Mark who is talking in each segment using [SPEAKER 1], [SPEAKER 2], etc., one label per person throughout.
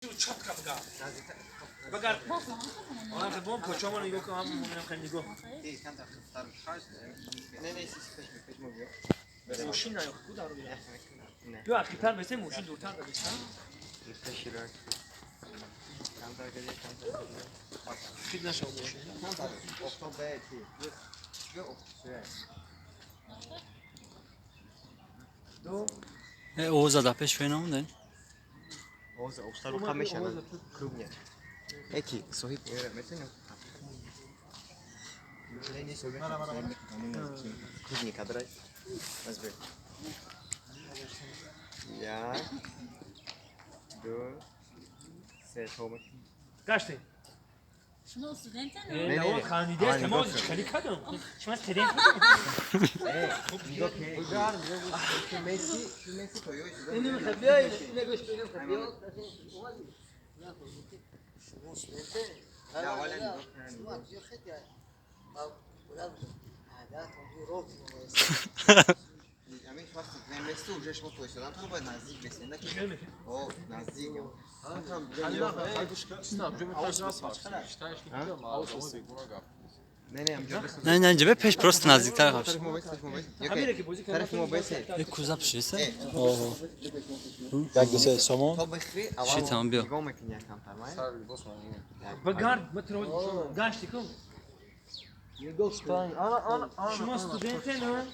[SPEAKER 1] Чётко бигар. Бигар. Она бом почамо нигоҳ кун, ҳам муминам хеле нигоҳ. Мошин наё ку дару бира. Биё ақибтар бесе, мошин дуртар да беса. Хид нашав мошин. Ду.
[SPEAKER 2] Овоза да пеш феномден.
[SPEAKER 3] Овоза обстар рука мешавад. Круг нет. Эки, соҳиб метавонем. Круг кадрай. Азбе. Як, ду, се, то.
[SPEAKER 1] Гашти.
[SPEAKER 4] Шумо студентен?
[SPEAKER 1] Не, не, хандиде, мо хеле кадом. Шумо студент?
[SPEAKER 3] Нигоҳ ки Месси, Месси то ёй.
[SPEAKER 5] Шумо студентен?
[SPEAKER 3] Месси уже шумо то истодан, то бояд наздик бесен, на ки. О, наздик.
[SPEAKER 2] Не, не, ҷебе пеш просто наздиктар қабш.
[SPEAKER 3] Тарафи мо бесе.
[SPEAKER 2] Э куза пшиса? Ого.
[SPEAKER 6] Як ду се сомон.
[SPEAKER 2] Ши тамом биё.
[SPEAKER 3] Нигоҳ мекунӣ якам тармай.
[SPEAKER 1] Бигар, матро гашти кун. Шумо студентен, а?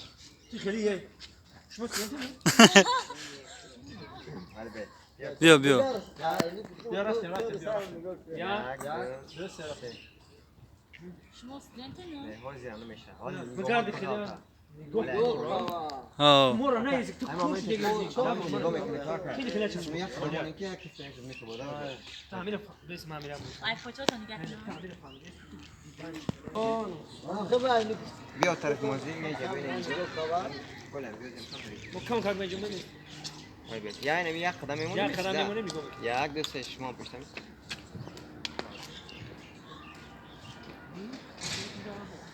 [SPEAKER 1] Ту хеле е. Шумо студентен?
[SPEAKER 2] Биё, биё.
[SPEAKER 1] Биё рафтем, рафтем, биё. Як, ду, се рафтем.
[SPEAKER 4] Шумо студентен?
[SPEAKER 1] Бигар хеле. Нигоҳ.
[SPEAKER 2] Ҳо.
[SPEAKER 1] Моро наезик, ту куш дигар. Хеле хеле чашм. Таъмира бес мамира.
[SPEAKER 4] Ай почотон нигоҳ кунам.
[SPEAKER 1] Таъмира фаҳмидӣ.
[SPEAKER 3] Биё тарафи мози, меҷа бинем. Голям биё зем.
[SPEAKER 1] Мо кам как меҷум нест.
[SPEAKER 3] Я инами як қадам мемонем.
[SPEAKER 1] Як қадам мемонем, нигоҳ мекунем.
[SPEAKER 3] Як, ду, се, шумо пуштам.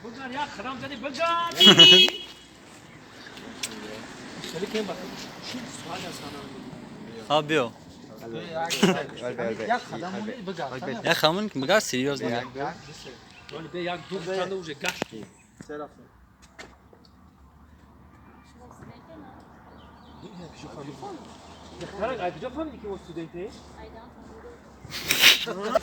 [SPEAKER 1] Бигар, як қадам зади, бигар. Хеле кем ба. Чӣ суал аз хана.
[SPEAKER 2] Ҳа биё.
[SPEAKER 3] Як қадам
[SPEAKER 6] бигар.
[SPEAKER 2] Як хамон бигар серьёзно.
[SPEAKER 1] Вале бе як ду танда уже гашти.
[SPEAKER 6] Се рафтем.
[SPEAKER 4] Шумо студентен?
[SPEAKER 1] Духтарак, ай куҷо фаҳмидӣ ки мо студентем?
[SPEAKER 4] Айдан.